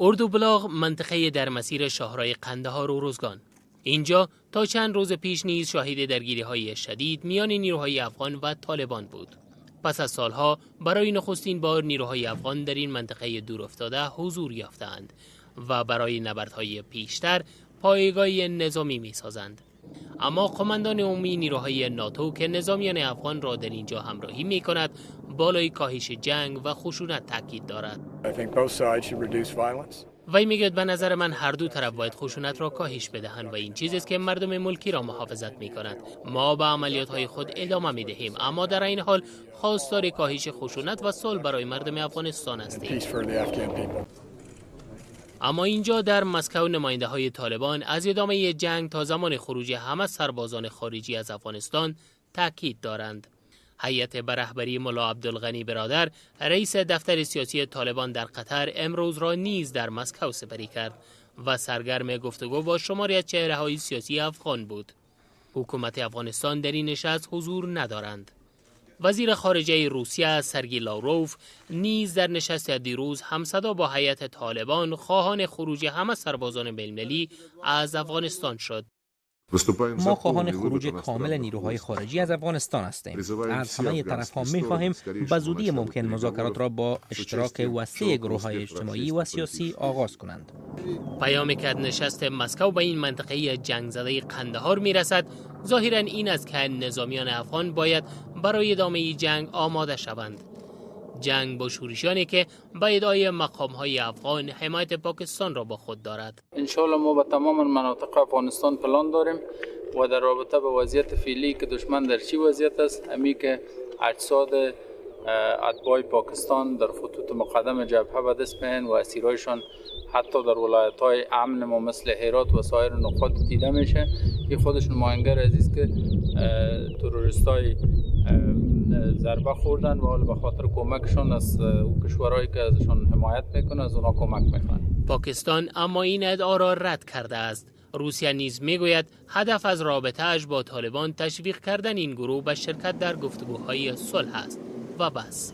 اردوبلاغ، منطقه در مسیر شاهراه قندهار و روزگان. اینجا تا چند روز پیش نیز شاهد درگیری های شدید میان نیروهای افغان و طالبان بود. پس از سالها برای نخستین بار نیروهای افغان در این منطقه دور افتاده حضور یافتند و برای نبردهای پیشتر پایگاه نظامی می سازند. اما قماندان عمومی نیروهای ناتو که نظامیان افغان را در اینجا همراهی می کند، بالای کاهش جنگ و خشونت تاکید دارد. وی میگوید: به نظر من هر دو طرف باید خشونت را کاهش بدهند و این چیزی است که مردم ملکی را محافظت می کند. ما به عملیات های خود ادامه می دهیم، اما در عین حال خواستار کاهش خشونت و صلح برای مردم افغانستان هستیم. اما اینجا در مسکو نماینده های طالبان از ادامه جنگ تا زمان خروج همه سربازان خارجی از افغانستان تاکید دارند. هیئت به رهبری ملا عبدالغنی برادر، رئیس دفتر سیاسی طالبان در قطر، امروز را نیز در مسکو سپری کرد و سرگرم گفتگو با شماری از چهره های سیاسی افغان بود. حکومت افغانستان در این نشست حضور ندارند. وزیر خارجه روسیه، سرگی لاوروف، نیز در نشست دیروز همصدا با هیئت طالبان خواهان خروج همه سربازان بین‌المللی از افغانستان شد. ما خواهان خروج کامل نیروهای خارجی از افغانستان هستیم. از همه طرف ها می خواهیم به زودی ممکن مذاکرات را با اشتراک وسیع گروه های اجتماعی و سیاسی آغاز کنند. پیامی که از نشست مسکو به این منطقه جنگ زده قندهار می رسد، ظاهرا این است که نظامیان افغان باید برای ادامه جنگ آماده شوند. جنگ با شورشیانی که به ادعای مقام های افغان حمایت پاکستان را با خود دارد. انشالله ما به تمام مناطق افغانستان پلان داریم و در رابطه با وضعیت فعلی که دشمن در چی وضعیت است، همی که اجساد اتباع پاکستان در خطوط مقدم جبهه به دست میین و اسیرایشان حتی در ولایت های امن ما مثل هرات و سایر نقاط دیده میشه، این خودش نمایانگر ازی است که تروریست های ضربه خوردن و حال به خاطر کمکشان از او کشورهایی که ازشان حمایت میکنه، از اونا کمک میخوان. پاکستان اما این ادعا را رد کرده است. روسیه نیز میگوید هدف از رابطه‌اش با طالبان تشویق کردن این گروه به شرکت در گفتگوهای صلح است و بس.